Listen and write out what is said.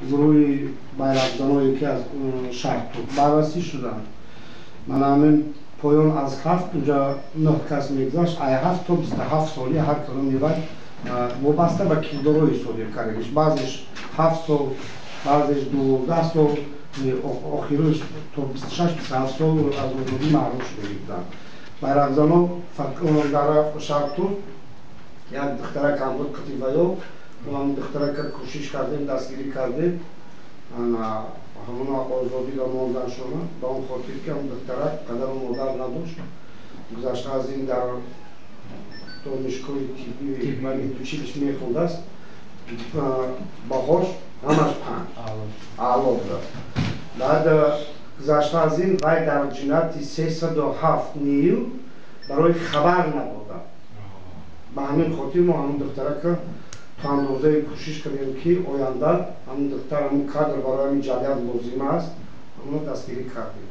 Гурӯҳи байрақзаное, ки аз шаҳр баррасӣ шуданд, мана ҳамин поён аз 7, унҷа 9 кас мегузашт, ай 7 то 27 соли ҳар кадоми вай вобаста ба кирдорҳои содир кардагиш, баъзеш 7 сол, баъзеш 12 сол, охирош то 26, 27 сол аз озодӣ маҳрум шуда буданд байрақзано. Дар Шарқтуз як духтарак ҳам буд қатибаё, ҳам духтарака кӯшиш кардем, дастгирӣ кардем, ҳамона озодиро монданшона, ба он хотир ки ҳам духтарак падару модар надошт. Гузашта аз ин, дар донишгоҳи тиббӣ ва медучилище мехондааст, баҳош ҳамаш 5, аъло будааст. Баъд, гузашта аз ин, вай дар ҷинояти 307 НИИ барои хабар надода. Ба ҳамин хотир мо ҳамин духтарака то андозае кӯшиш кардем, ки оянда ҳамин духтар, ҳамин кадр барои ҳамин ҷамъият лозим аст, ҳамона дастгирӣ кардем.